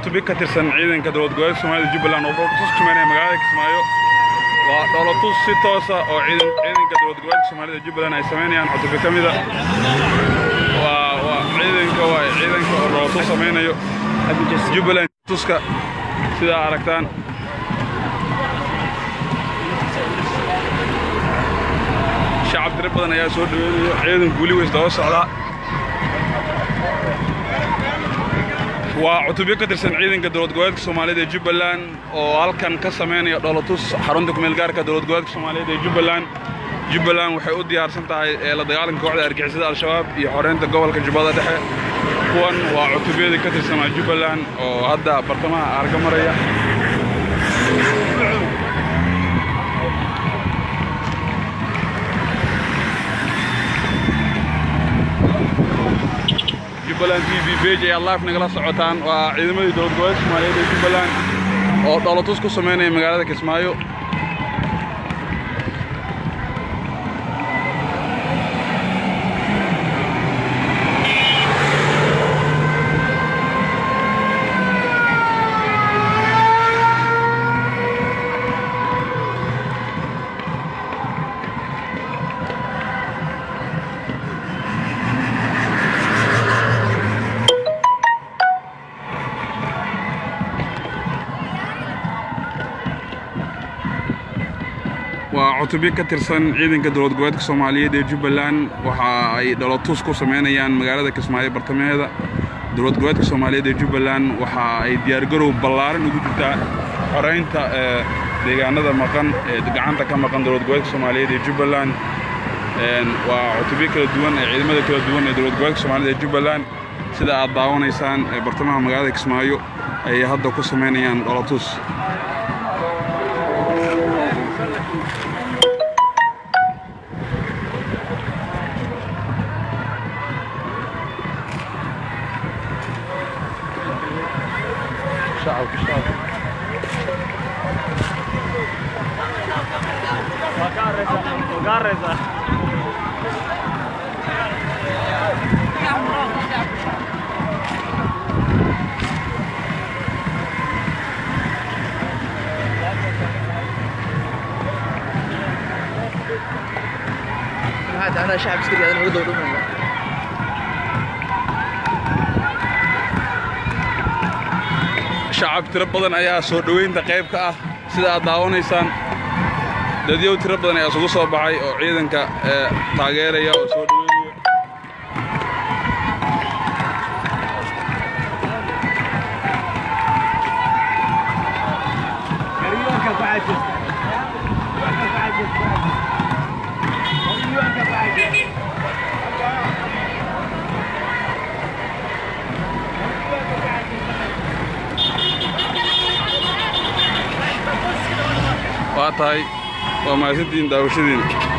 Cutubyo ka tirsan ciidanka dowlad goboleedka Soomaalida Jubbaland oo ku sumeynaya magaalada Kismaayo. Waa dhoolatus si toos ah oo ciidanka dowlad goboleedka Soomaalida Jubbaland ay sameynayaan cutubyo ka mid ah. Waa ciidanka, waa ciidanka oo dhoolatus sameynayo Jubbaland tuska sida aragtaan. Shacab tiro badan ayaa soo dhaweynaya ciidanku, weli way isdaba socdaa. Waa cutubyo ka tirsan ciidanka dowlad goboleedka Soomaaliyeed ee Jubbaland oo halkan ka sameynaya dhoolatus xarunta kumeel gaarka dowlad goboleedka Soomaaliyeed ee Jubbaland. Jubbaland waxay u diyaarsan tahay la dagaalanka kooxda argagixisada Al-Shabaab iyo xoreynta gobolka Jubbada Dhexe. Kuwan waa cutubyadii ka tirsanaa Jubbaland oo hadda bartamaha aarga maraya. Jubbaland TV page ayaa live nagala socotaan. Waa ciidamadii dowlad goboleedka Soomaaliyeed ee Jubbaland oo dhoolatus ku sameynaya magaalada Kismaayo. Waa cutubyo ka tirsan ciidanka dowlad goboleedka Soomaaliyeed ee Jubbaland, waxa ay dhoolatus ku sameynayaan magaalada Kismaayo bartamaheeda. Dowlad goboleedka Soomaaliyeed ee Jubbaland waxa ay diyaargarow ballaaran ugu jirtaa xoreynta deegaanada maqan ee gacanta ka maqan dowlad goboleedka Soomaaliyeed ee Jubbaland. Waa cutubyo kala duwan ee ciidamada kala duwan ee dowlad goboleedka Soomaaliyeed ee Jubbaland. Sida aad daawanaysaan, bartamaha magaalada Kismaayo ayay hadda ku sameynayaan dhoolatus. Shacabka, shacabka. هذا انا شعب عسكري، هذا نقدر نقول. Shacab tiro badan ayaa soo dhoweynta qayb ka ah. Sida aad daawanaysaan, dadyow tiro badan ayaa isugu soo baxay oo ciidanka taageeraya oo soo dhoweynaya. Waa tahay, waa mahadsantihiin daawashadiina.